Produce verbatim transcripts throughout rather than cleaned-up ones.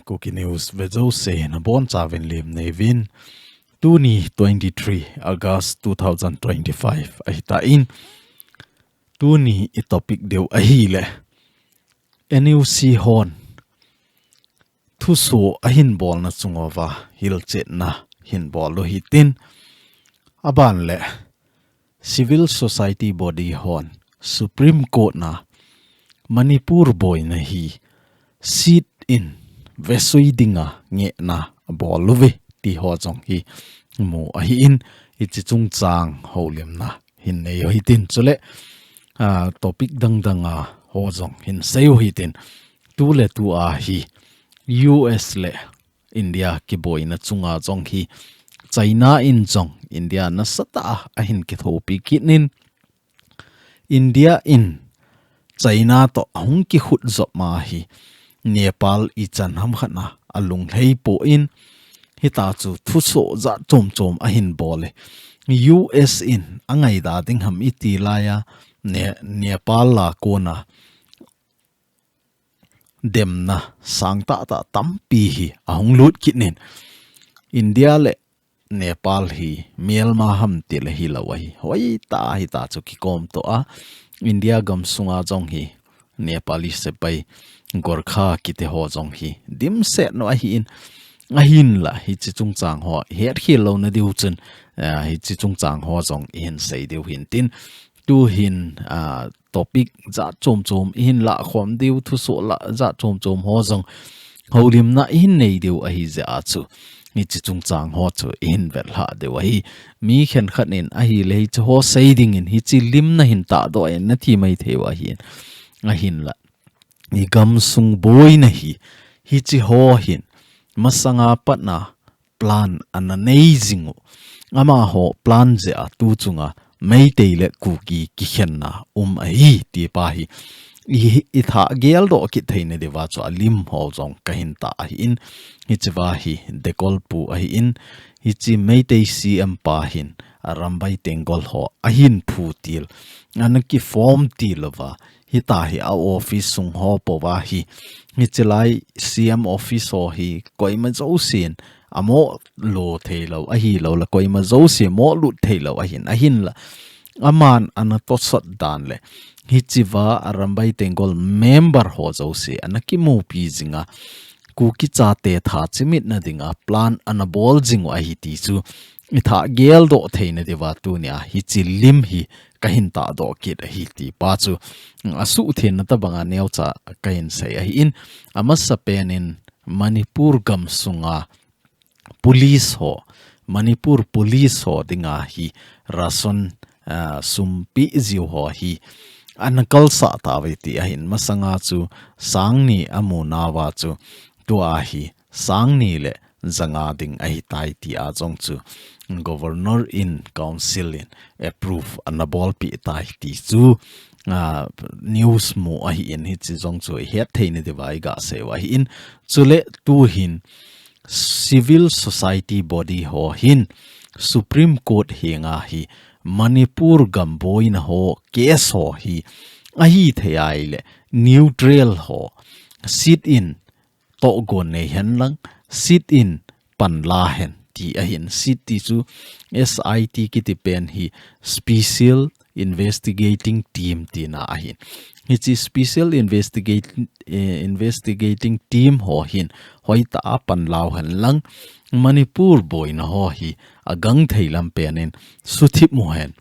Kuki News vejouse nabonchauvin lim neiyuvin. Tuni twenty-three August two thousand twenty-five ahitan. Tuni i topic diu ahile, N U C hon thusoh ahin bolna chunguva hilchetna hin bol u hitin. Aban le, civil society body hon Supreme Court na Manipur boina hi sit in vesui dinga ngehna abol uve ti ho jong hi mu ahin, hiche chungchang houlimna hin nei u hitin, chule, ah, topic dangdang a ho jong hin sei u hitin. Tuletu a hi U S le India kiboina chunga jong hi China in jong India nasatah a ahin kithopi kit in, India in China to ahung kikhut jop ma hi Nepal ichan hamkhat na alunglhei poi, hitachu thusoh jat chom chom ahin bol e. U S in angaida ding ham iti laiya, Ne-, Nepal a kona demna sangtah tah tampi hi ahung lut kit in, India le Nepal hi melma ham tile hilou ahi. Hoitah a hitachu kikom to a, India gamsunga jong hi Nepali sepai, Gorkha kiti ho jong hi dimset u ahin, ahinla hiche chungchang ho hetkhel louna diu chun, ah, hiche chungchang ho jong ihin sei diu hintin. Tuhin, ah, topic jat chom chom ihin lahkhom diu, thusoh lah jat chom chom ho jong houlimna ihin nei diu ahi jeh a chu, hiche chungchang ho chu ihin vetlhah diu ahi. Mi khenkhat in ahile hiche ho sei dingin hiche lim nahin tahdoh e nati maithei u ahin. Ahinla, i gamsung boina hi, hiche ho hin masanga pat na plan ana nei jing u. Amaho plan jeh a tu chunga Meitei le Kuki kikhenna um ahi ti pa hi i, i thah geldoh kit theina diuva chu alim ho jong kahin tah ahin, hichea hi Dekolpu ahin, hiche Meitei C M pa hin Arambai Tenggol ho ahin phutil, ana kiform til uva, hitia hi a office sung ho pouva hi, hiche lai C M office ho hi koima jousen amo lo theilou ahilou le, koima jousen mo lut theilou ahin, ahinla, aman ana tosot dan le, hichea Arambai Tenggol member ho jouse ana kimupi jinga, Kuki chate tha chimitna dinga plan ana bol jing u ahi ti chu i thah geldoh theina diuva tunia hiche lim hi kahin tahdoh kit ahi ti pa chu, asuhthengna tabanga neocha kahin sei ahin, amasapen in Manipur gamsunga police ho, Manipur police ho dinga hi ration, ah, sum pe jiu ho hi ana kalsah tauve ti ahin, masanga chu sang ni amu nauva chu tua hi sang ni le ja nga ding ahitai tia jong chu Governor in Council in approve ana bolpeh tai ti chu, ah, news mu ahin, hiche jong chu i hetthei na diuva i gasei u ahin, chule tuhin civil society body ho hin Supreme Court henga hi Manipur gam boina ho case ho hi ahithei ahile neutral ho sit in tohgon nei hen lang, sit in panla hen ti ahin, sit ti chu S I T kiti pen hi Special Investigating Team tina ahin. Hiche Special Investigate-, eh, Investigating Team ho hin hoitah a panlau hen lang, Manipur boina ho hi agangthei lampen in suthip u hen.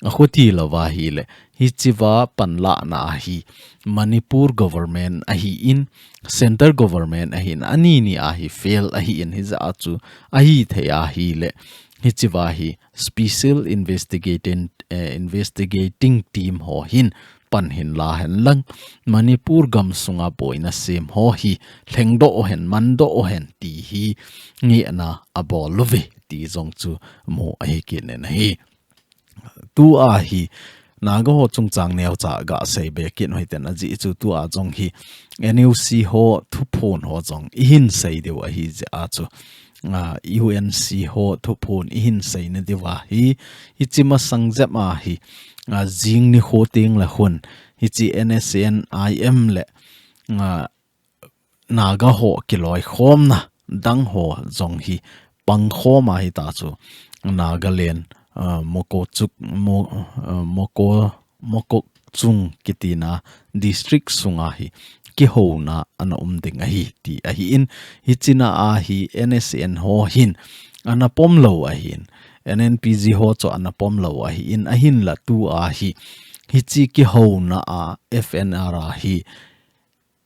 Akhuti louva ahile, hichea panlahna ahi, Manipur government ahin, Centre government ahin, ani ni ahi fail ahin, hijeh a chu ahithei ahile, hichea hi Special Investigating, eh, Investigating Team ho hin pan hinla hen lang, Manipur gamsunga boina sem ho hi lhengdoh hen, mandoh hen ti hi ngehna abol uve ti jong chu mu ahi kit in ahi. Tua hi Naga ho chungchang neocha gasei be kit u hitin, ajeh chu tua jong hi N U C ho thuphon ho jong ihin sei diu ahi jeh a chu, ah, U N C ho thuphon ihin seina diuva hi, hiche masang jep a hi, ah, jing nikho teng le khun, hiche N S C N I M le, ah, Naga ho kiloikhomna dang ho jong hi pangkhom ahi ta chu Nagaland, ah, Mokokchung, Mo-, ah, Moko-, Mokokchung kitina district sunga hi kihouna ana um ding ahi ti ahi in, hichea hi N S C N ho hin ana pom lou ahi in, N N P G ho chu ana pom lou ahi in, ahinla tua hi hiche kihouna a F N R a hi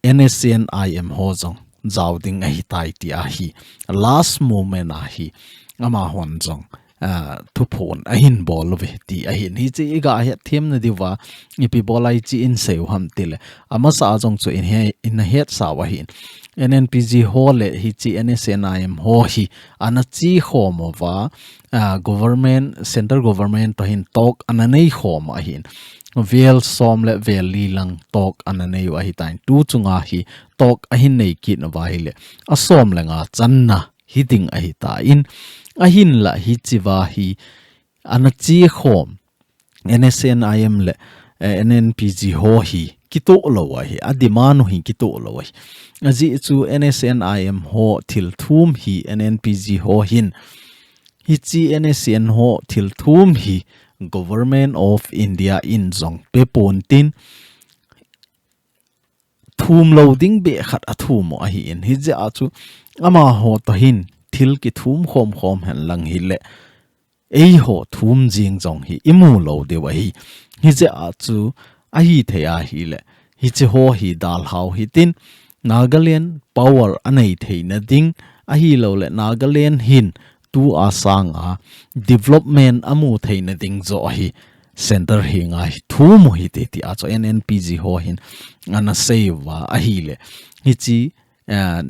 N S C N I M ho jong jao ding ahi tai ti ahi. Last moment a hi amahon jong, ah, thuphon ahin bol uve ti ahi in. Hiche iga hetthem na diuva ipi bol a hiche in sei u ham tile, amasa a jong chu in he, in hetsah u ahi in. N N P G ho le hiche N S C N I M ho hi ana chekhom uva, ah, government, central government toh hin talk ana neikhom u ahi in. Vel som le vel li lang talk ana nei u ahi tan. Tu chunga hi talk ahin nei kit uva ahile, a som le nga channa hi ding ahi tan. Ahinla hichea hi ana chekhom N S C N I M le, eh, N N P G ho hi kitoh lou ahi, a demand u hi kitoh lou ahi. Ajeh chu N S C N I M ho thil thum hi N N P G ho hin, hiche N S C N ho thil thum hi Government of India in jong pe pon tin, thum lou ding beh khat a thum u ahi in. Hijeh a chu amaho toh hin thil kithum khom khom hen lang hile, eiho thum jing jong hi imu lou diu ahi. Hijeh a chu ahithei ahile, hiche ho hi dalhau hitin, Nagaland power anei theina ding, ahilouleh Nagaland hin tua sanga development amu theina ding joh hi center henga hi thum u hite tia chu N N P G ho hin ana sei uva ahile, hiche, eh,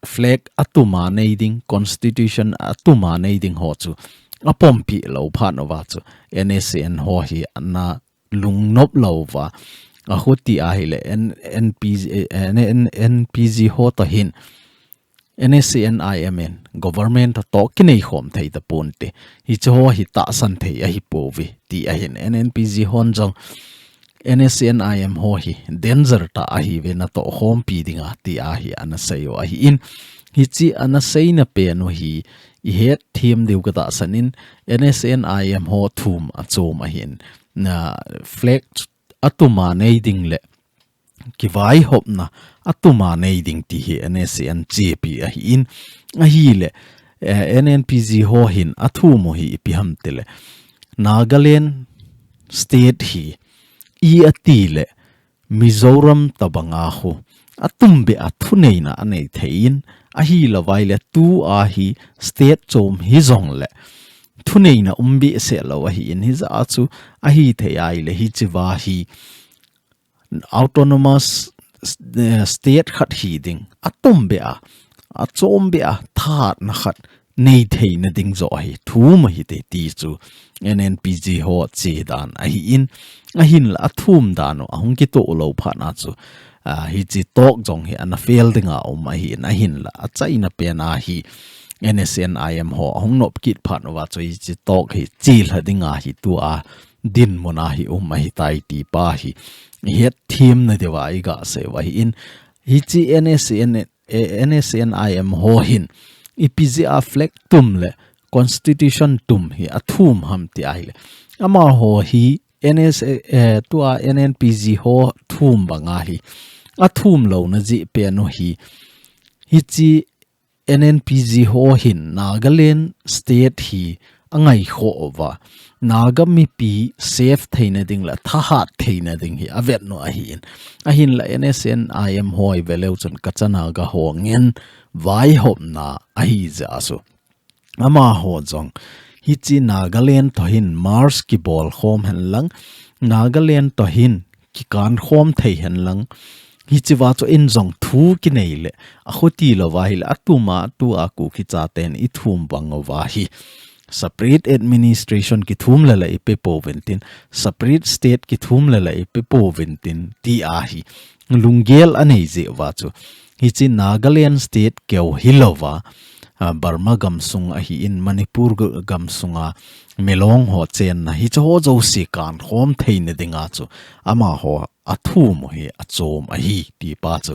flag atuma nei ding, constitution atuma nei ding ho chu apompi lou phat uva chu N S C N ho hi ana lungnop lou uva, ahuti ahile N-, N P G, eh, N-, N-, N P G ho toh hin N S C N I M in government toh talk kineikhom thei ta ponte. Hiche ho hi tahsan thei ahi pouve ti ahin, N N P G hon jong N S C N I M ho hi danger tah ahiuve, natoh khompi dinga tia hi ana sei u ahi in. Hiche ana seina pen u hi ihetthem diu katahsan in, N S C N I M ho thum achom ahi in. Na flag atuma nei ding le kivaihopna atuma nei ding ti hi N S C N chepi ahi in. Ahile, eh, N N P G ho hin athum u hi ipi ham tile, Nagaland state hi i ati le Mizoram tabanga khu atumbeh a thuneina anei thei in, ahilou vaile tua hi state chom hijong le thuneina um behseh lou ahi in, hijeh a chu ahithei ahile hichea hi autonomous, eh, state khat hi ding, atumbeh a, achombeh a thahatna khat nei theina ding joh hi thum u hite ti chu N N P G ho che dan ahi in, ahinla athum dan u ahung kitoh lou phat na chu, ah, hiche talk jong hi ana fail dinga um ahi in, ahinla achaina pen a hi N S C N I M ho ahung nop kit phat uva chu hiche talk hi chelha dinga hi tua dinmun a hi um ahi tai ti pa hi hetthem na diuva iga sei u ahi in, hiche N S C N, eh, N S C N I M ho hin ipi jeh a flag tum le constitution tum hi athum ham ti ahile, amaho hi N S, eh, tua N N P G ho thum banga hi athum louna jeh pen u hi, hiche N N P G ho hin Nagaland state hi angaikhoh uva, Naga mipi safe theina ding le thahat theina ding hi avet u ahi in. Ahinla N S C N I M ho ive leu chun Kacha Naga ho ngen vaihopna ahi jeh a chu amaho jong hiche Nagaland toh hin merge kibol khom hen lang, Nagaland toh hin kikan khom thei hen lang, hichea chu in jong thu kinei le, ahuti lou va ahile, atuma tua Kuki chaten ithum bang uva hi separate administration kithum le le ipe pouvin tin, separate state kithum le le ipe pouvin tin, ti ahi. Lunggel anei jeh uva chu, hiche Nagaland state keu hilou va, a, Burma gamsung ahi in, Manipur ga-, gamsunga Milong ho chenna hiche ho jouse kan khom theina dinga chu amaho athum u hi achom ahi ti pa chu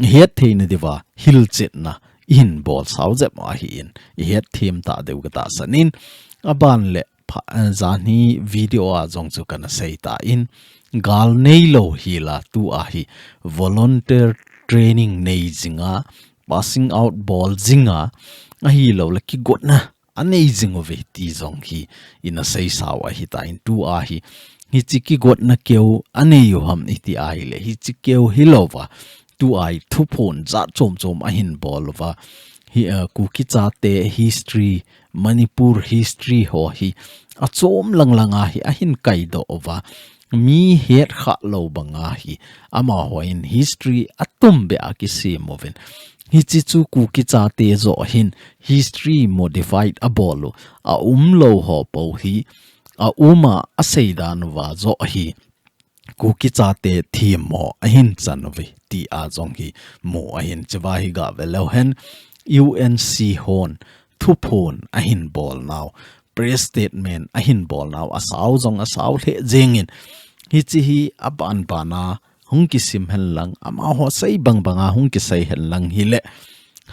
ihet theina diuva hilchetna ihin bol sau jep u ahin, ihet them ta diu katahsan in, aban le pha-, eh, janhi video a jong chu kana sei tan, gal neilou hila tua hi volunteer training nei jinga, passing out bol jinga, ahilou le kigotna anei jing uve ti jong hi ina sei sau ahitan, tua hi hiche kigotna keu anei u ham iti ahile, hiche keu hilouva, tua hi thuphon jat chom chom ahin bol uva, hi, eh, Kuki chate history, Manipur history ho hi achom lang langa hi ahin kaidoh uva, mi het kha lou banga hi amahon history atum beh a kisem uvin. Hiche chu Kuki chate joh hin history modified abol u, aumlou ho po hi aum a asei dan uva joh hi Kuki chate themmo ahin chan uve ti a jong hi mu ahin, chua hi gah ve leu hen, U N C hon thuphon ahin bol nau, press statement ahin bol nau, asao jong asao lheh jeng in, hiche hi aban ban a hung kisim hen lang, amaho sei bang banga hung kisei hen lang hile,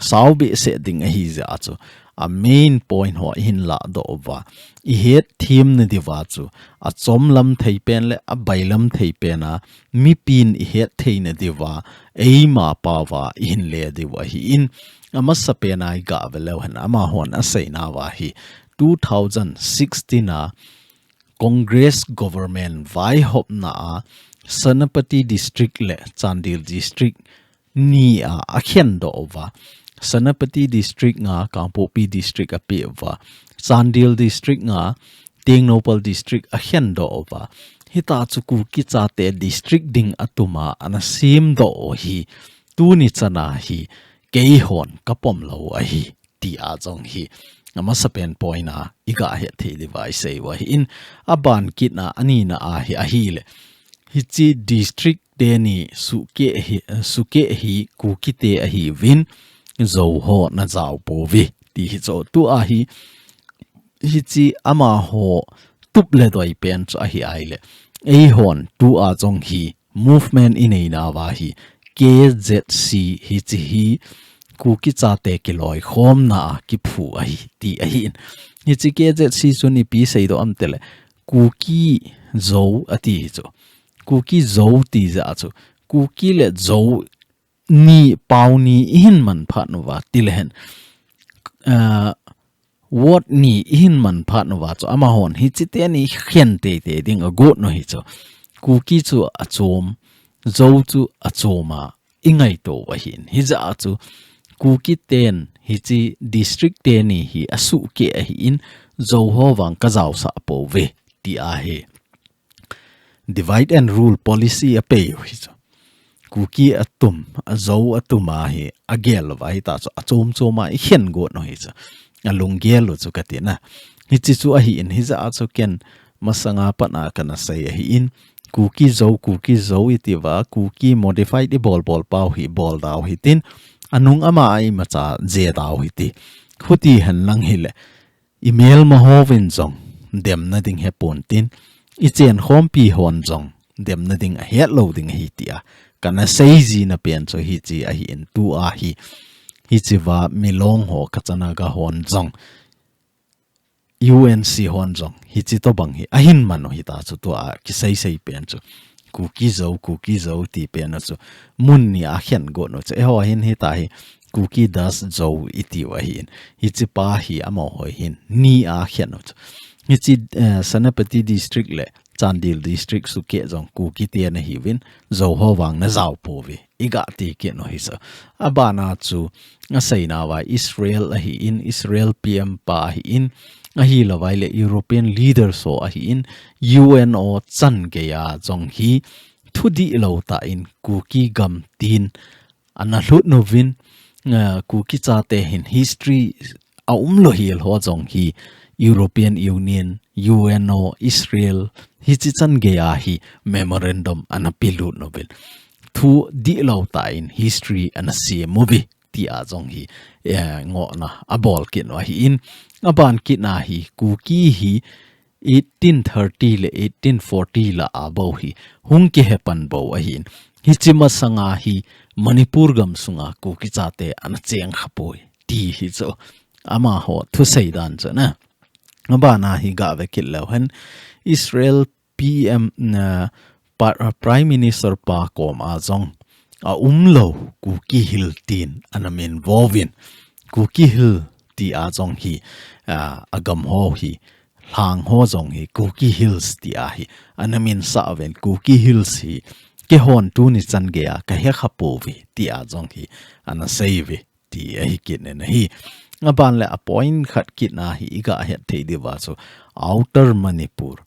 sao behseh ding ahi jeh a chu, a main point ho ihin ladoh uva, ihet them na diuva chu, achom lam thei pen le abailam thei pen a, mipin ihet theina diuva, eima pao va ihin le diu ahin, amasa pen a i gah ve leu hen, amahon asei nauva hi, two thousand sixteen a Congress government vaihopna a Senapati District le Chandel District ni a akhen doh uva. Senapati District nga Kangpokpi District apeh uva. Chandel District nga Tengnoupal District akhen doh uva. Hita chu Kuki chate district ding atum a ana sem doh u hi tuni chan a hi keihon kapom lou ahi ti a jong hi amasa pen point a i gah het thei diuva i sei u ahin, aban kit na anina a hi ahile, hiche district teni sukeh hi, sukeh hi Kuki te ahiuvin, Zo ho na jao pouve ti hi chu. Tua hi, hiche amaho tup le doi pen chu ahi ahile, eihon tua jong hi movement i nei nauva hi K Z C hiche hi Kuki chate kiloikhomna a kiphu ahi ti ahin. Hiche K Z C chun ipi seidoh am tile, Kuki Zo ati chu. Kuki Zo ti jeh a chu, Kuki le Zo ni pao ni ihin manphat nauva ti le hen, ah, word ni ihin manphat nauva chu amahon hiche teni khen teitei ding agot u hi chu. Kuki chu achom, Zo chu achom a i ngaito u ahin. Hijeh a chu Kuki ten hiche district teni hi asukeh ahin, Zo ho vang kajaosah pouve ti ahi. Divide and rule policy apei u hi chu. Kuki atum, a Zo atum a hi agel uva hita chu, achom chom a i khen got u hi chu. Alunggel u chu kati na. Hiche chu ahin, hijeh a chu ken masanga pat a kana sei ahin, Kuki Zo, Kuki Zo i tiuva, Kuki modified i bol bol pau hi bol dau hitin, anung ama a imacha je dau hiti. Khuti hen lang hile, i melma hovin jong demna ding hepon tin, i chenkhompi hon jong demna ding ahet lou ding ahi tia kana sei jina pen chu hiche ahin, tua hi, hichea Milong ho Kacha Naga hon jong, U N C hon jong hiche tobang hi ahin man u hita chu, tua kisei sei pen chu. Kuki Zo, Kuki Zo ti pen u chu mun ni a khen got u chu. Eiho hin hita hi Kuki Das Zo i tiu ahin. Hiche pa hi amaho hin ni a khen u chu. Hiche, eh, Senapati District le Chandel District sukeh jong Kuki te na hiuvin, Zo ho vang na jao pouve i gah ti kit u hi chu. Abana chu asei nauva Israel ahin, Israel P M pa ahin, ahilou vai le European leaders ho ahin, U N O chan gei a jong hi thu dihlou tah in Kuki gam tin ana lhut uvin, eh, Kuki chate hin history aum lou hel ho jong hi European Union, U N O, Israel, hiche chan gei a hi memorandum ana pelut uvin, thu dihlou tah in history ana sem uve tia jong hi, eh, ngohna abol kit u ahin, aban kit na hi Kuki hi eighteen thirty le eighteen forty lah a bou hi hung kihepan bou ahin. Hiche masanga hi Manipur gamsunga Kuki chate ana cheng khapoi ti hi chu amaho thusei dan chu na. Abana hi gave kit leu hen Israel P M, na, pa, uh, Prime Minister pa koma jong aumlou Kuki Hill tin ana min vovin. Kuki Hill tia jong hi, uh, agam ho hi, lhang ho jong hi, Kuki Hills tia hi ana min sah uvin. Kuki Hills hi keihon tuni chan geia kahe khapouve tia jong hi ana seiuve ti ahi kit in ahi. Aban le a point khat kit na hi iga het thei diuva chu Outer Manipur.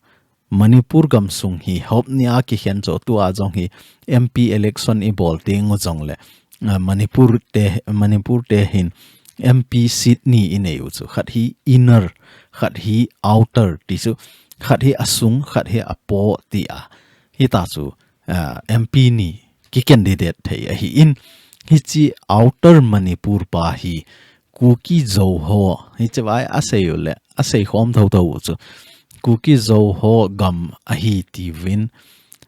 Manipur gamsung hi hop nia kikhen chu tua jong hi M P election ibol teng u jong le, ah, Manipur te, Manipur te hin M P seat ni inei u chu. Khat hi inner, khat hi outer ti chu. Khat hi asung, khat hi apo tia. Hita chu ah, M P ni ki candidate thei ahin, hiche Outer Manipur pa hi Kuki Zo ho, hiche vai asei u le, asei khom thotho u chu Kuki Zo ho gam ahi tiuvin,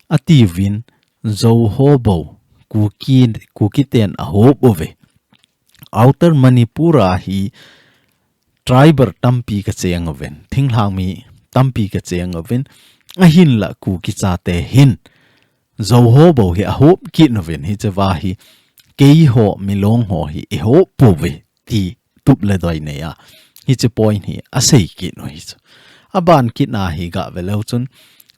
atiuvin, Zo ho bou Kuki, Kuki ten ahop uve. Outer Manipur a hi tribal tampi kacheng uvin, thinglhang mi tampi kacheng uvin, ahinla Kuki chate hin Zo ho bou hi ahop kit uvin, hiche va hi keiho, Milong ho hi ihop pouve ti tup le doi nei a. Hiche point hi asei kit u hi chu. Aban kit na hi gave leu chun,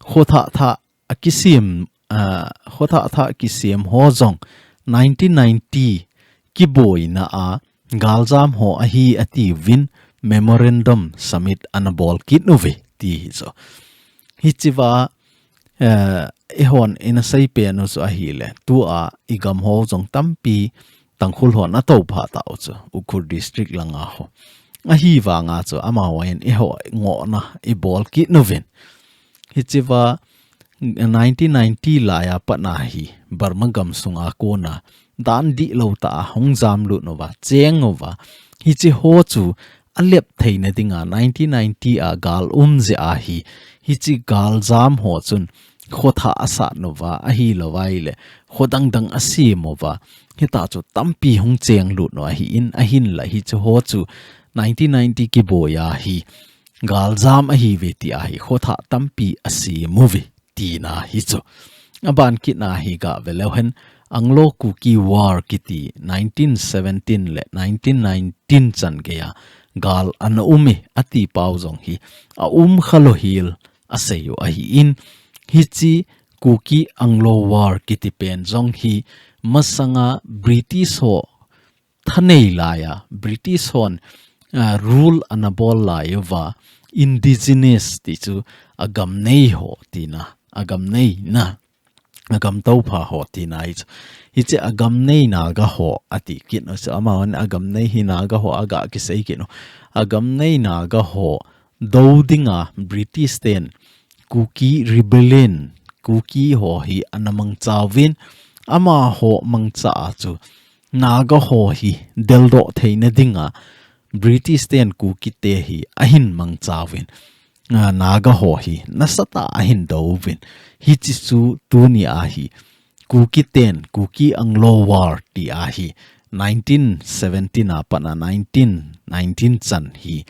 khothah thah akisem, ah, khothah thah kisem ho jong nineteen ninety kiboina a galjam ho ahi atiuvin memorandum submit ana bol kit uve ti hi chu. Hiche va, eh, eihon ina sei pen u chu ahile, tua igam ho jong tampi Tangkhul hon atou pha tau chu, Ukhrul District langa ho. Ahivanga chu amahon eiho ngohna ibol kit uvin. Hiche va nineteen ninety laiya pat na hi Burma gamsunga kona dan dihlou tah a hung jamlut uva, cheng uva. Hiche ho chu alep theina dinga nineteen ninety a gal um jeh a hi, hiche galjam ho chun khothah asat uva, ahilou vai le kho dang dang asem uva. Hita chu tampi hung chenglut u ahin, ahinla hiche ho chu nineteen ninety kiboi a hi galjam ahiuve tia hi khothah tampi asem uve tina hi chu. Aban kit na hi gave leu hen Anglo-Kuki War kiti nineteen seventeen le nineteen nineteen chan geia gal ana um e ati pau jong hi aum kha lou hel asei u ahin, hiche Kuki Anglo War kiti pen jong hi masanga British ho thanei laiya, British hon, ah, rule ana bol lai uva, indigenous ti chu agam nei ho tina, agam nei na, agam toupha ho tina hi chu. Hiche agam nei Naga ho ati kit u chu, amahon agam nei hi Naga ho aga kisei kit u. Agam nei Naga ho dou dinga British ten Kuki Rebellion, Kuki ho hi ana mangcha uvin, amaho mangcha a chu Naga ho hi deldoh theina dinga British ten Kuki te hi ahin mangcha uvin, ah, Naga ho hi nasatah a ahin dou uvin. Hiche chu tuni a hi Kuki ten, Kuki Anglo War tia hi nineteen seventeen a pat a nineteen nineteen chan hi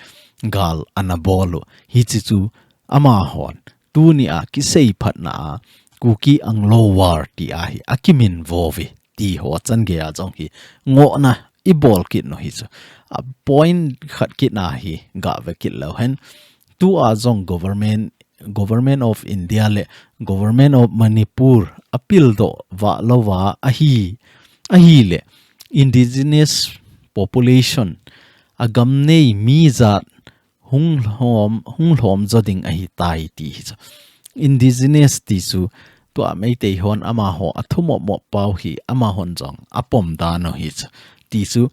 gal ana bol u. Hiche chu amahon tuni a kisei phatna a Kuki Anglo War tia hi akimin vo uve ti ho chan geia jong hi ngohna ibol kit u hi chu. A point khat kit na hi gave kit leu hen. Tua jong government, Government of India le Government of Manipur apildoh vah louva ahi, ahile indigenous population, agam nei mi jat hung lhom, hung lhom jo ding ahitai ti hi chu. Indigenous ti chu tua Meitei hon amaho athumop mop pau hi amahon jong apom dan u hi chu. Ti chu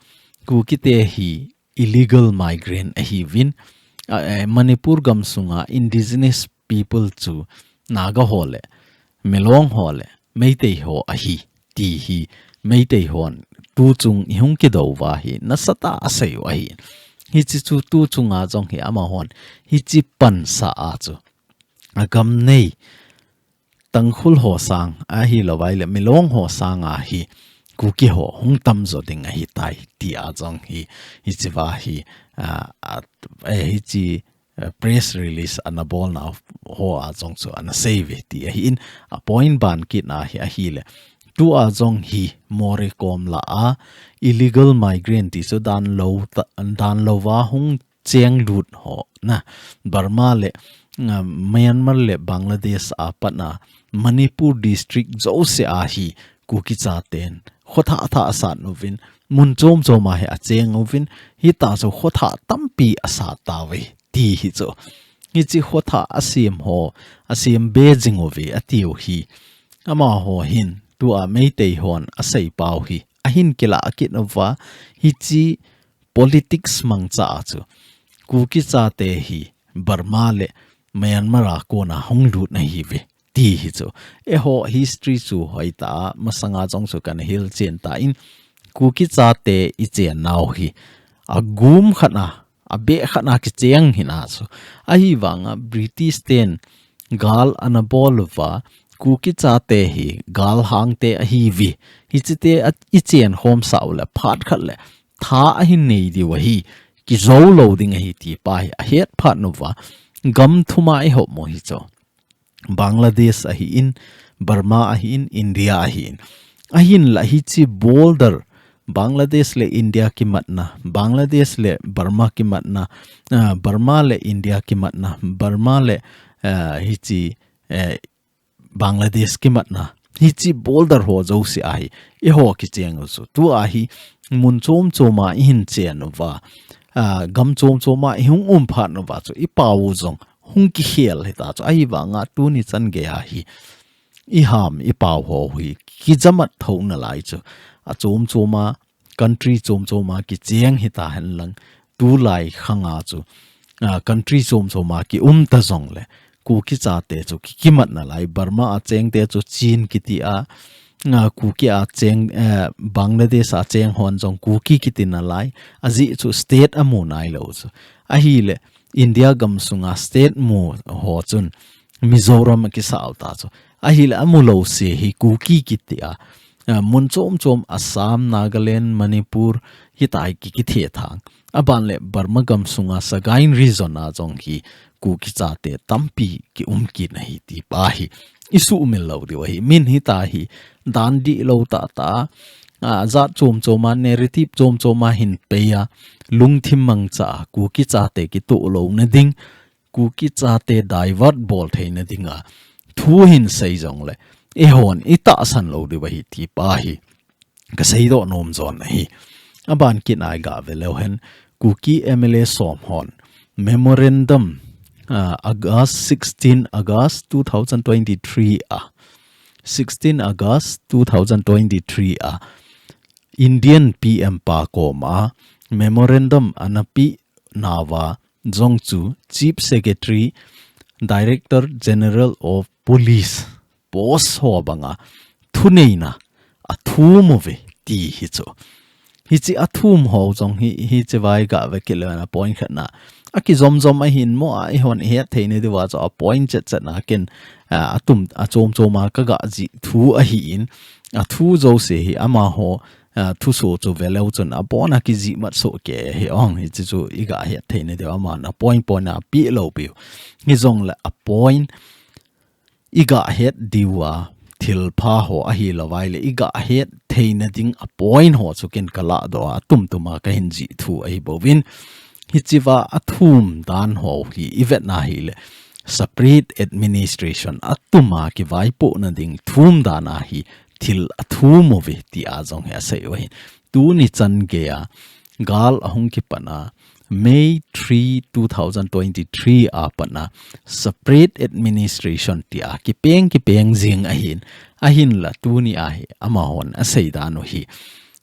Kuki te hi illegal migrant ahiuvin, a, eh, Manipur gamsunga indigenous people chu Naga ho le, Milong ho le, Meitei ho ahi ti hi Meitei hon tuchung ihung kidou uva hi nasatah a asei u ahi. Hiche chu tuchunga jong hi amahon hiche pansa a chu agam nei Tangkhul ho sang ahilouvai le Milong ho sang a hi Kuki ho hung tamjo ding ahitai ti a jong hi, hichi va hi, a, a, eh, hichi, eh, press release ana bolna ho a jong chu ana seive ti ahin, a point ban kit na hi ahile. Tu a jong hi Moreh kom la a illegal migrant ti chu dan lou ta, dan lou va hung cheng lut ho na Burma le, ah, Myanmar le Bangladesh a pat na Manipur district jouse a hi Kuki chaten khotha tha asat uvin, mun chom chom a hi acheng uvin, hita chu khotha tampi asat tauve ti hi chu. Hichi khotha asem ho, asem be jing uve atiu hi. Amaho hin, tu a Meitei hon asei pau hi ahin kila kit uva, hichi politics mangcha a chu Kuki chate hi Burma le Myanmar a kona hung lut na hi ve ti hi chu. Eiho history chu hoitah a masanga jong chu kana hilchen tan, Kuki chate i chen nau hi agum khat na, abeh khat na kicheng hi na chu. Ahivanga British ten gal ana bol uva, Kuki chate hi galhangte ahiuve. Hichite a, i chen khom sau le phat khat le tha ahin nei diu ahi, kijo lou ding ahi ti pa hi ahet phat uva, gam thum a i hop mo hi chu. Bangladesh ahin, Burma ahin, India ahin. Ahinla hichi border, Bangladesh le India kimatna, Bangladesh le Burma kimatna, ah, Burma le India kimatna, Burma le, ah, hichi, eh, Bangladesh kimatna. Hichi border ho jouse a hi, eiho kicheng u chu. Tu a hi, mun chom chom a i hin chen uva, ah, gam chom chom a i hung um phat uva chu, i pau u jong hung kikhel hita chu. Ahivanga tuni chan gei a hi, i ham, i pau ho hi, kijamat tho nalai chu. A chom chom a, country chom chom a kicheng hita hen lang, tulai khang a chu, ah, country chom chom a ki um ta jong le, Kuki chate chu ki, kimat nalai, Burma a cheng te chu Chin kiti a, ah, Kuki a cheng, eh, Bangladesh a cheng hon jong Kuki kiti nalai, ajeh chu state amu nailou chu. Ahile, India gam sunga state mu ho chun Mizoram a kisau ta chu. Ahile amu lou se hi Kuki kiti a, ah, mun chom chom Assam, Nagaland, Manipur, hita hi ki, kithe thang. Aban le Burma gam sunga Sagaing region a jong hi Kuki chate tampi ki um kit na hi ti pa hi i sumil lou diu ahi. Min hita hi dan dihlou tah tah a, ah, jat chom chom a, narrative chom chom a hin pei a, lungthim mangcha a, Kuki chate kitoh lou na ding, Kuki chate divert bol theina dinga thu hin sei jong le, eihon i tahsan lou diu ahi ti pa hi ka seidoh nom jon ahi. Aban kit a i ga ve leu hen, Kuki M L A som hon memorandum, ah, August, sixteen August two thousand twenty-three a, sixteen August two thousand twenty-three a, Indian P M pa koma memorandum ana pe nauva jong chu Chief Secretary, Director General of Police post ho banga thuneina athum uve ti hi chu. Hichi athum ho jong hi, hichi va i ga ve kit leu na point khat na. Akijom jom ahin mo a, eihon i het theina diuva chu a point chet chet na ken, ah, atum, achom chom a ka ga jih thu ahin, athu jouse hi amaho, ah, thuso chu ve leu chun abon a kijih mat soh kei hi ong, hichi chu i ga het theina diu, aman a point point a pe lou piu. Hijong le a point i ga het diu a thil pha ho ahilou vai le, i ga het theina ding a point ho chu ken ka ladoh a, atum tum a ka hin jih thu ahi bouvin. Hichi va athum dan ho hi i vet na hile, separate administration atum a kivaipoh na ding thum dan a hi thil athum uve ti a jong hi asei u ahin. Tuni chan gei a gal ahung kipan a, May three, two thousand twenty-three a pat na separate administration ti a kipeng kipeng jing ahin, ahinla tuni a hi amahon asei dan u hi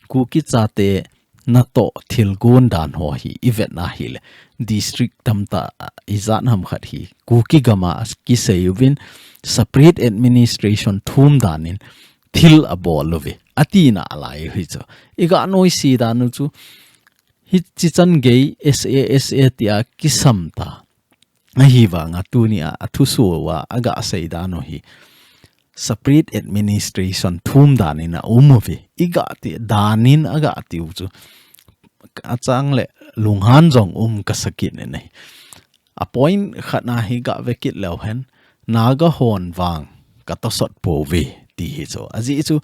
Kuki chate natoh thilgon dan ho hi i vet na hile, district tamtah a ijat ham khat hi Kuki gam a kisei uvin separate administration thum dan in thil abol uve, ati nalai u hi chu. I ga noise dan u chu, hichi chan gei S A S A ti a kisam ta. Ahivanga tunia athusoh uva aga seidan u hi separate administration thum danin aum uve. Iga ti danin aga tiu chu achang le lunghan jong um kasa kit in ahi. A point khatna hi ga vekit leu hen, Naga hon vang ka tosot pouve ti hi chu. Ajeh chu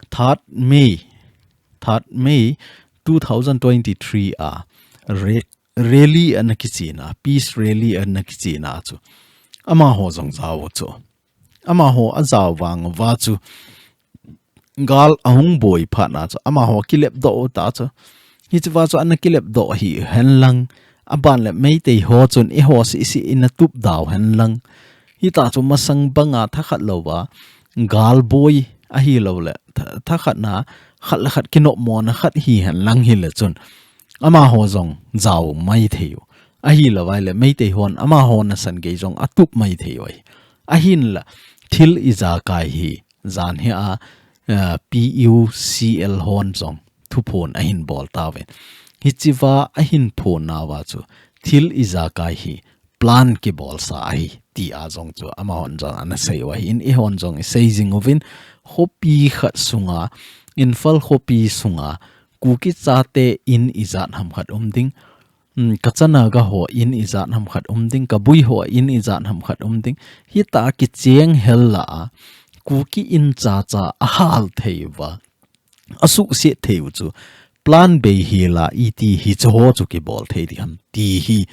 third May, third May two thousand twenty-three a re-, rally ana kichena, peace rally ana kichena chu amaho jong jao u chu. Amaho ajao vang uva chu gal ahung boi phat na chu amaho kilepdoh u ta chu. Hichea chu ana kilepdoh hi hen lang, aban le Meitei ho chun eiho sisi in atup dau hen lang. Hita chu masang banga thakhat louva gal boi ahilou le tha-, thakhat na khat le khat kinopmona khat hi hen lang hile chun amaho jong jao mai thei u. Ahilou vai le Meitei hon amaho nasan gei jong atup mai thei u ahi. Ahinla thil ijakai hi jan hi a, eh, P U C L hon jong thuphon ahin bol tauvin. Hichea ahin phon nauva chu thil ijakai hi plan kibolsa ahi tia jong chu amahon jong ana sei u ahin, eihon jong isei jing uvin, khopi khat sunga, Imphal khopi sunga Kuki chate in ijat ham khat um ding, um, Kacha Naga ho in ijat ham khat um ding, Kabui ho in ijat ham khat um ding. Hita kicheng hel la a, Kuki in chacha ahal thei uva, asuhset thei u chu plan bei hi la iti hiche ho chu kibol thei ding ham ti hi.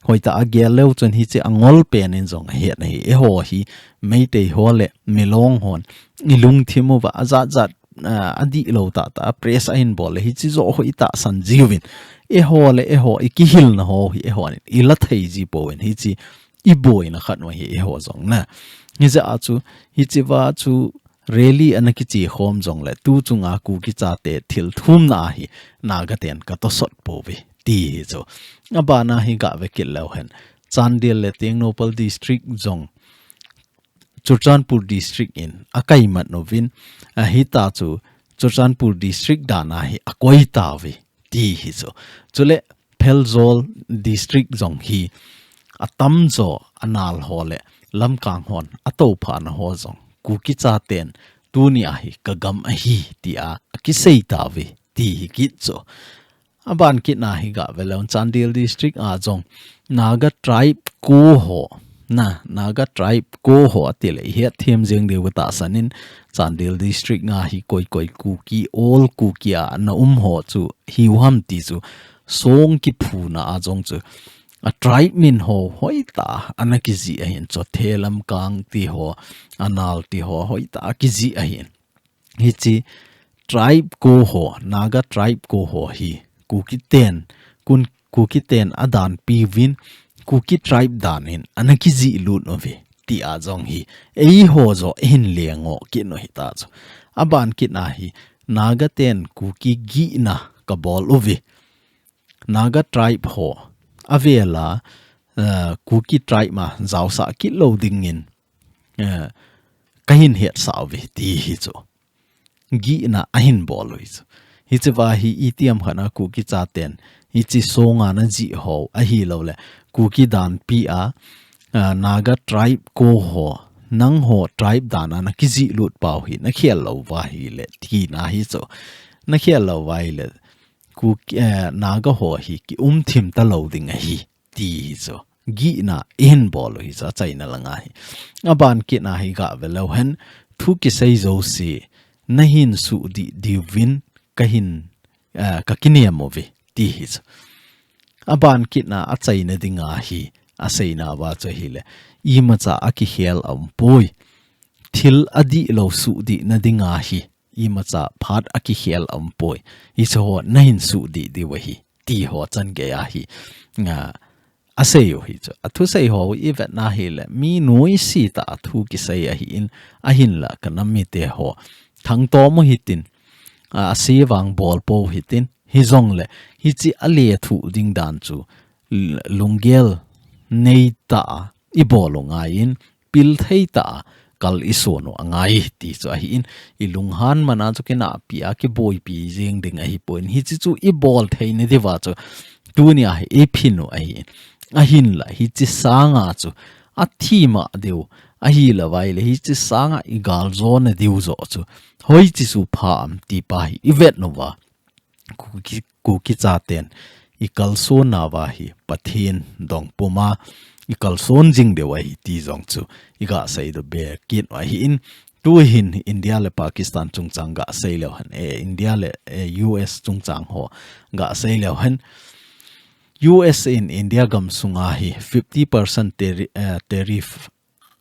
Hoitah a gel leu chun hiche angol pen in jong ahet ahi. Eiho hi Meitei ho le Milong hon ilungthim uva ajat jat, ah, adihlou tah tah a press ahin bol le hiche joh ho itahsan jiuvin. Eiho le eiho ikihilna ho hi eihon ila thei ji pouvin hiche iboina khat u ahi eiho jong na. Hijeh a chu, hichea chu rally ana kiche khom jongle, tu chunga Kuki chate thil thumna ahi, Naga ten ka tosot pouve ti hi chu. Abana hi ga vekit leu hen, Chandel le Tengnoupal District jong Churachandpur District in akaimat uvin, ahita chu Churachandpur District dan a hi akoi tauve ti hi chu. Chule Pherzawl District jong hi atamjo anal ho le lamkang hon atouphana ho jong Kuki chaten tunia hi ka gam ahi tia akisei tauve ti hi kit chu. Aban kitna hi ga veleu Chandel District a jong Naga tribe ko ho, na, Naga tribe ko ho atile ihet them jeng diu tahsan in, Chandel District a hi koi koi Kuki, all Kuki a ana um ho chu hiu ham ti chu song kiphuna a jong chu a tribe min ho hoitah a ana kijih ahin, Chothe, lamkang ti ho, anal ti ho hoitah a kijih ahin. Hiche tribe ko ho, Naga tribe ko ho hi Kuki ten, kun Kuki ten adanpi uvin, Kuki tribe dan in ana kijih lut uve tia jong hi eiho joh eihin lengoh kit u hita chu. Aban kitna hi Naga ten Kuki gihna ka bol uve, Naga tribe ho avel a, eh, Kuki tribe ma jaosah kit lou dingin, eh, kahin hetsah uve ti hi chu. Gihna ahin bol u hi chu. Hichea hi itiham khat a Kuki chaten hiche song a ana jih ho ahilou le, Kuki danpi a, ah, Naga tribe ko ho, nangho tribe dan a ana kijih lut pau hi nakhel lou uva ahile tina hi chu. Nakhel lou uva ahile Kuki, eh, Naga ho hi kium thim talou ding ahi ti hi chu. Gihna eihin bol u hi chu achaina langa hi. Aban kitna hi ga veleu hen, thu kisei jouse nahin sudih diuvin kahin, eh, ka kinem uve ti hi chu. Aban kitna achaina dinga hi aseina uva chu ahile, imacha akikhel aumpoi. Thil adihlou sudihna dinga hi imacha phat akikhel aumpoi. Hiche ho nahin sudih diu ahi ti ho chan gei a hi, ah, asei u hi chu. Athusei ho ivetna hile, mi nuisat a thu kisei ahin, ahinla ka nam mite ho thangtom u hitin, ah, ase vang bol pou hitin, hijongle hiche alethuh ding dan chu l-, lunggel neitah a ibol u ngaiyin, pil theitah a kal isun u angai ti chu ahin, ilunghan man a chu kinahpi a kiboipi jeng ding ahipoi. Hiche chu ibol theina diuva chu tunia hi iphin u ahin. Ahinla, hiche sanga chu athi ma diu, ahilou vaile, hiche sanga i galjona diu joh chu hoiche chu pha am ti pa hi i vet uva. Kuki, Kuki chaten i kalson nauva hi Pathen dong puma i kalson jing diu ahi ti jong chu i gasei doh be kit u ahin, tuhin India le Pakistan chungchang gasei leu hen, eh, India le, eh, U S chungchang ho gasei leu hen. U S in India gamsunga hi fifty percent tari-, eh, tariff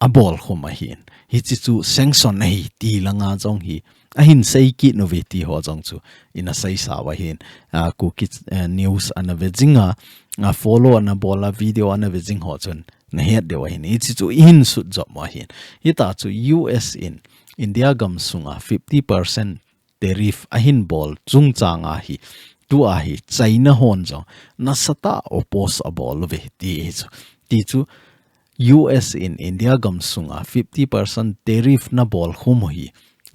abol khum ahin. Hiche chu sanction ahi ti langa jong hi ahin sei kit uve ti ho jong chu ina seisa u ahin. Ah, Kuki, eh, news ana ve jinga, ah, follow ana bol a, video ana ve jing ho chun na het diu ahin. Hiche chu ihin sut jop u ahin. Hita chu U S in India gamsunga fifty percent tariff ahin bol chungchanga hi, tua hi China hon jong nasatah oppose abol uve ti hi chu. Ti chu U S in India gamsunga fifty percent tariff nabol khum u hi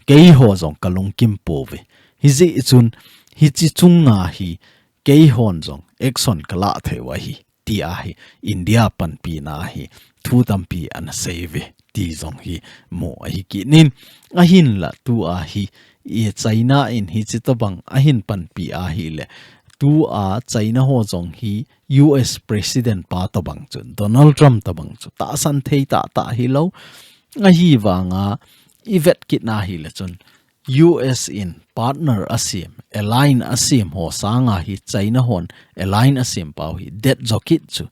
keiho jong kalungkim pouve. Hijeh chun hiche chunga hi keihon jong action kalah thei u ahi, tia hi India panpina hi thu tampi ana sei uve ti jong hi mu ahi kit in. Ahinla tua hi i China in hiche tobang ahin panpi ahile, tua China ho jong hi U S President pa tobang chu, Donald Trump tobang chu tahsan thei tahtah hilou. Ahivanga i vet kit na hile chun U S in partner asem, align asem ho sanga hi China hon align asem pau hi det jo kit chu.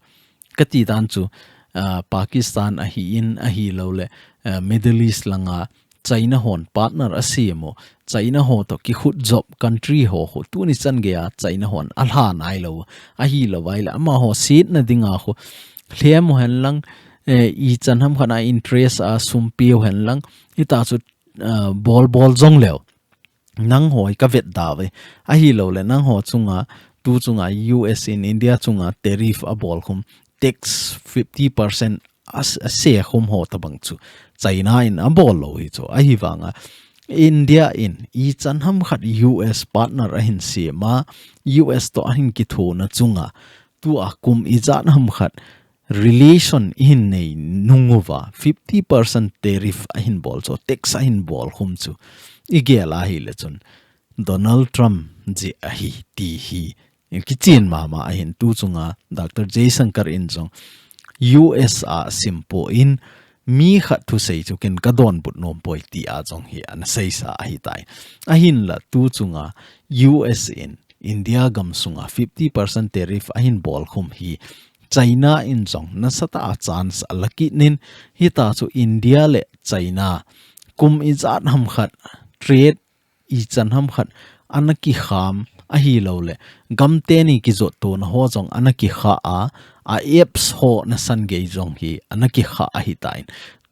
Kati dan chu, ah, Pakistan ahin, ahilouleh, ah, Middle East langa China hon partner asem u, China ho toh kikhut jop country ho khu tuni chan geiya China hon alha nailou, ahilou vaile amaho setna dinga khu lhem u hen lang, eh, ichan ham khat a interest a sum pe u hen lang, hita chu, ah, bol bol jong leu. Nangho hi ka vet da uve. Ahilouleh nangho chunga, tu chunga U S in India chunga tariff abol khum, tax fifty percent a, ase khum ho tobang chu China in abol lou hi chu. Ahivanga India in ichan ham khat U S partner ahin sem a, U S toh ahin kithona chunga, tua kum ijat ham khat relation ihin nei nung uva, fifty percent tariff ahin bol chu, tax ahin bol khum chu i gel ahile chun Donald Trump jeh ahi ti hi kichen mama ahin. Tu chunga Doctor Jaishankar in jong U S a sim poi, mi khat thusei chu ken ka donbut nom poi tia jong hi ana seisa ahitai. Ahinla tu chunga U S in India gamsunga fifty percent tariff ahin bol khum hi China in jong nasatah a chance ala kit in, hita chu India le China kum ijat ham khat trade ichan ham khat ana kikham ahilouleh gam teni kijot tona ho jong ana kikha a, a apps ho nasan gei jong hi ana kikha ahitan.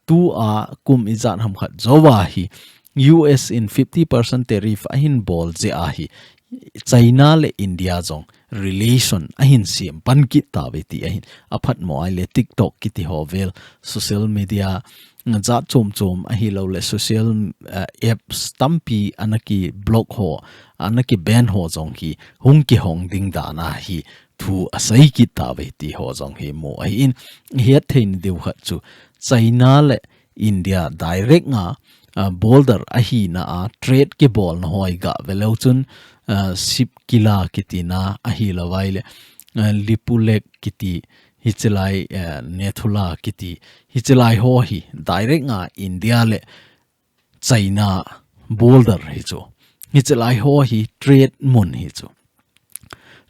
Tua kum ijat ham khat jouva hi U S in fifty percent tariff ahin bol jeh a hi China le India jong relation ahin sem pan kit tauve ti ahin. Aphatmo ahile TikTok kiti ho vel, social media jat chom chom ahilouleh social, eh, apps tampi ana kiblock ho, ana kiban ho jong hi hung kihong ding dan a hi thu asei kit tauve ti ho jong hi mu ahin. Hetthei na diu khat chu China le India direct nga, ah, border ahina a trade kibolna ho i ga ve leu chun, ah, Shipkila kitina ahilou vaile, ah, Lipulekh kiti, hichelai, eh, Nathula kiti, hichelai ho hi direct nga India le China border hi chu. Hichelai ho hi trade mun hi chu.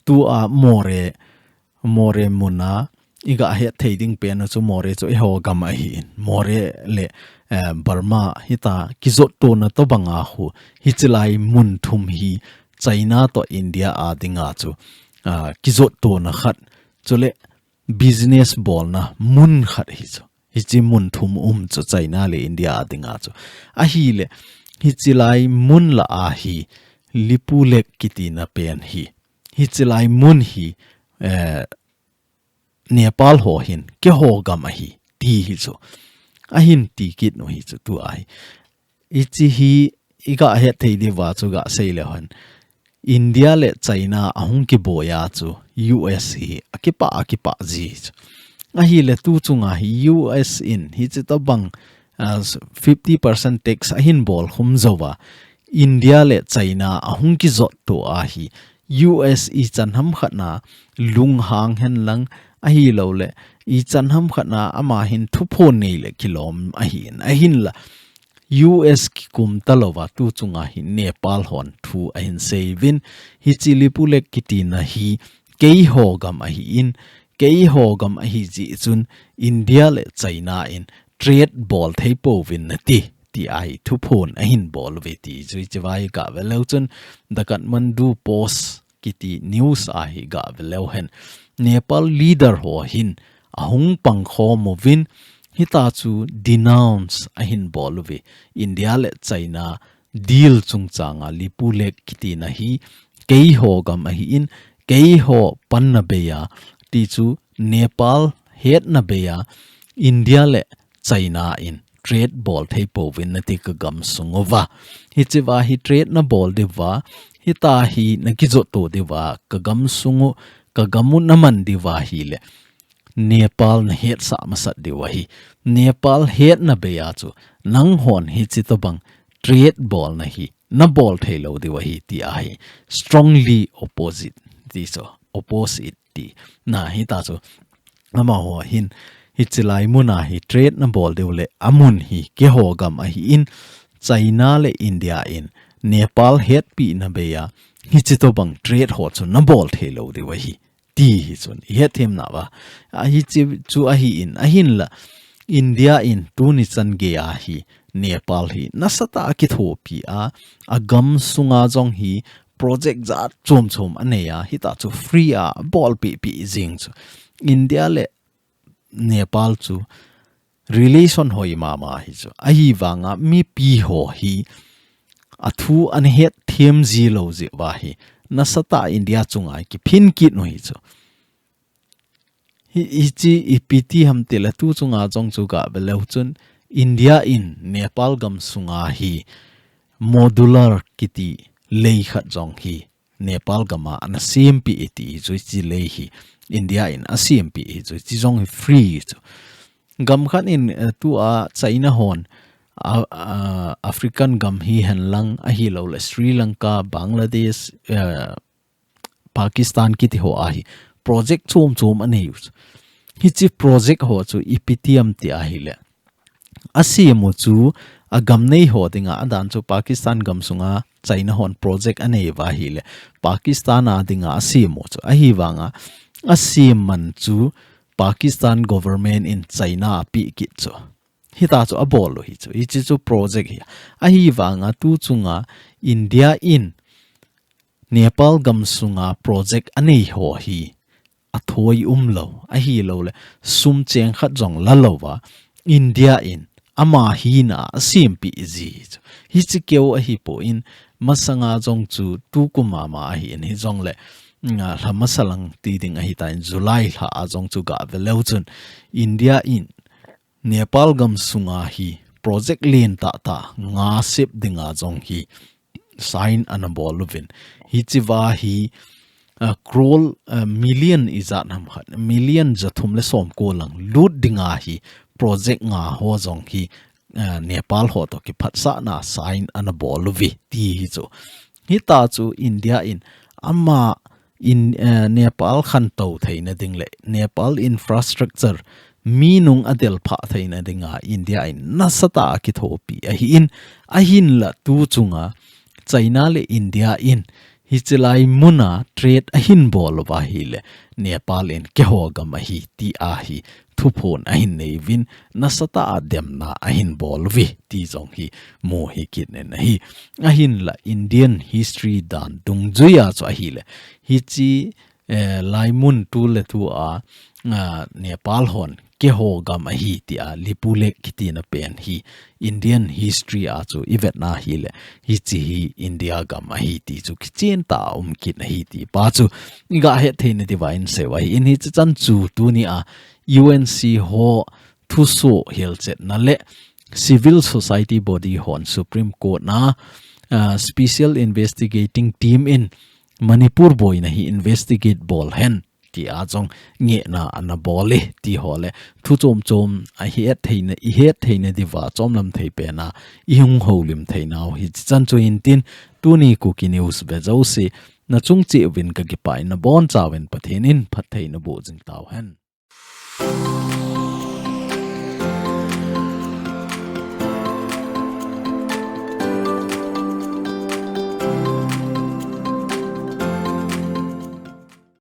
Tua Moreh, Moreh mun a i ga hetthei ding pen u chu Moreh chu eiho gam ahin. Moreh le, eh, Burma hita kijot tona tobang a khu hichelai mun thum hi China toh India a dinga chu, ah, kijot tona khat. Chule business bolna mun khat hi chu. Hiche mun thum um chu China le India a dinga chu. Ahile, hichelai mun lah a hi Lipulekh kitina pen hi. Hichelai mun hi, eh, Nepal ho hin keiho gam ahi ti hi chu. Ahin ti kit u hi chu tua hi. Hiche hi i ga hetthei diuva chu ga sei leu hen. India le China ahung kiboi a chu U S hi akipah, akipah ji. Ahile tu chunga hi U S in hichi tabang, ah, fifty percent tax ahin bol khum jouva, India le China ahung kijot to ahi, U S ichan hamkhat na lunghang hen lang, ahilouleh ichan hamkhat na ama hin thuphon nei le kilom ahin, ahinla U S kikum talouva tu chunga hi Nepal hon thu ahin seiyuvin, hichi Lipulekh kitina hi keiho gam ahin, keiho gam ahi jeh chun India le China in trade bol thei pouvin nati, ti ahi thuphon ahin bol uve ti chu hichi va hi gah ve leu chun The Kathmandu Post kiti news a hi gah ve leu hen, Nepal leader ho hin ahung pang khom uvin, hita chu denounce ahin bol uve, India le China deal chungchanga Lipulekh kitina hi keiho gam ahin, keiho panna beiya, ti chu Nepal hetna beiya, India le China in trade bol thei pouvin nati ka gam sunguva. Hichi va hi trade nabol diuva, hita hi nakijot to diuva, ka gam sungu, ka gam u naman diuva hile Nepal nahetsah masat diu ahi. Nepal hetna beiya chu, nanghon hichi tabang trade bolna hi nabol thei lou diu ahi ti ahi. Strongly opposite, ti chu, opposite ti. Na hita chu, amaho hin, hichi lai muna hi trade nabol diu le, amun hi keiho gam ahin, China le India in, Nepal hetpina beiya, hichi tabang trade ho chu nabol thei lou diu ahi. Ti hi chun, ihet them nauva. Ahi chi chu ahin, ahinla, India in tuni chan geiya hi, Nepal hi, nasatah a kithopi a, agam sunga jong hi, project jat chom chom anei a, hita chu free a, abolpi pi jing chu. India le Nepal chu relation hoi mama hi chu. Ahivanga mipi ho hi athu ana het them ji lou jeh uva hi. Nasatah India chunga kiphin kit u hi chu. Hi, hichi ipi ti ham tile tu chunga jong chu gah ve leu chun India in Nepal gam sunga hi modular kiti lei khat jong hi Nepal gama ana sempeh e ti chu hichi lei hi India in asempeh e chu hichi jong hi free chu. Gam khat in, eh, tua China hon, a, a, African gam hihen lang ahilouleh Sri Lanka, Bangladesh, eh, Pakistan kiti ho a hi project chom chom anei u chu. Hichi project ho chu ipi ti ham ti ahile, asem u chu agam nei ho dinga, adan chu Pakistan gam sunga China hon project anei uva ahile, Pakistan a dinga asem u chu. Ahivanga asem man chu Pakistan government in China a pe kit chu. Hita chu abol u hi chu. Hichi chu project hi. Ahivanga tu chunga India in Nepal gam sunga project anei ho hi athoi umlou, ahilouleh sum cheng khat jong la louva, India in ama hina asempeh ji chu. Hichi keu ahipon, masanga jong chu tukum mama ahin hijongle, nga, lha masa lang ti ding ahitan July lha a jong chu gah ve leu chun India in Nepal gam sunga hi project len tah tah nga sep dinga jong hi sign ana bol uvin. Hichi va hi, a, crore, a, million ijat ham khat, million jathum le somko lang lut dinga hi project nga ho jong hi, a, Nepal ho to kiphatsahna sign ana bol uve ti hi chu. Hita chu India in ama in, eh, Nepal khantou theina ding le Nepal infrastructure minung adelphah theina dinga India in nasatah a kithopi ahin, ahinla tu chunga China le India in hichi lai muna trade ahin bol uva ahile Nepal in keiho gam ahi ti ahi thuphon ahin nei uvin, nasatah a demna ahin bol uve ti jong hi mu hi kit nen ahi. Ahinla Indian history dan dungjuia chu ahile, hichi, eh, laimun tu le tu a, a, Nepal hon keiho gam ahi tia Lipulekh kitina pen hi Indian history a chu ivetna ahile, hichi hi India gam ahi ti chu kichen tah a um kit ahi ti pa chu iga het theina diuva in seiu ahin, hichi chan chu tunia U N C ho thusoh hilchetna le civil society body hon Supreme Court na, ah, special investigating team in Manipur boina hi investigate bol hen ti a jong ngehna ana bol e ti ho le thu chom chom a hi et theina, i het theina diuva chomlam thei pena i hung houlim theinau hi chichan chu intin tuni Kuki News ve jouse na chung cheh uvin ka kipah in na bonchauvin Pathen in phattheina boh jing tauhen.